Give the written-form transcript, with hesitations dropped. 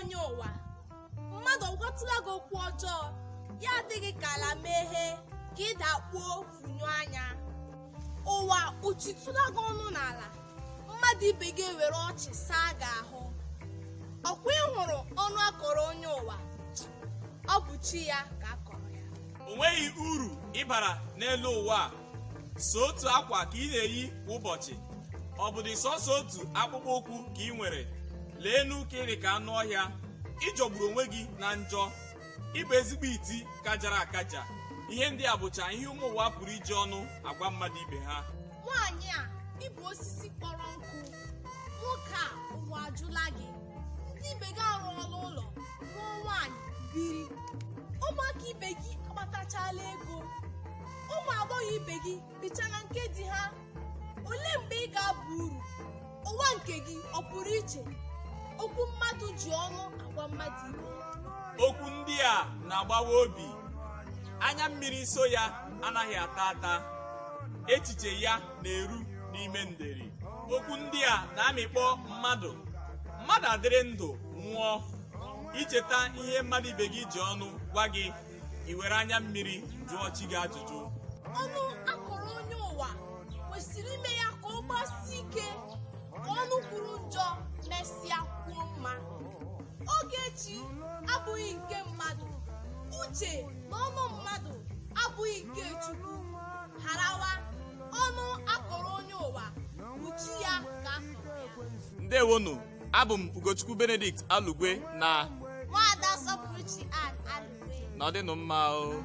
Onye ụwa, mmadụ ọ gwatụla gị okwu ọjọọ, ya adịghị ka ala meghee ka ị dakpuo funyụọ anya? Ụwa kpuchitụla gị ọnụ n'ala, mmadụ ibe gị ewere ọchị saa gị ahụ? Ọkwa ị hụrụ ọnụ akọrọ onye ụwa, ọ bụ chi ya ka a kọrọ ya. O nweghị uru ị bara n'elu ụwa a. So otu akwa ka ị na-eyi kwa ụbọchị, ọ bụdị sọsọ otu akpụkpọ ụkwụ ka ị nwere. Leenu ka ị dị ka anụ ọhịa. Ị jọgburu onwe gị na njọ. Ị bụ ezigbo iti kajara akaja. Ihe ndị a bụcha ihe ụmụ ụwa pụrụ iji ọnụ agwa mmadụ ibe ha. Nwaanyị a, ị bụ osisi kpọrọ nkụ. Nwoke a, ụwa ajụla gị. Ndị ibe gị arụọla ụlọ, lụọ nwaanyị, biri. Ụmụaka ibe gị akpatachala ego. Ụmụ agbọghọ ibe gị bicha na nke di ha. Olee mgbe ị ga-aba uru? Ụwa nke gị ọ pụrụ iche? Okwu mmadụ ji ọnụ agwa mmadụ ibe ya. Okwu ndị a na-agbawa obi. Anya mmiri so ya anaghị ata ata. Echiche ya na-eru n'ime nderi. Okwu ndị a na-amịkpọ mmadụ. Mmadụ adịrị ndụ nwụọ, i cheta ihe mmadụ ibe gị ji ọnụ gwa gị, i were anya mmiri jụọ chi gị ajụjụ. Ọnụ akọrọ onye ụwa kwesịrị ime ya ka ọ gbasie ike, ka ọnụ kwuru njọ mesịa kwuo mma. Oge echi abụghị nke mmadụ. Uche na ọnụ mmadụ abụghị nke Chukwu. Harawa ọnụ akọrọ onye ụwa bụ chi ya ka akọrọ ya. Ndewonu, abụ m Ugochukwu Benedict Alugwe na Nwaada Sọpụrụchi Ann Alugwe. Nọdịnụ mma o.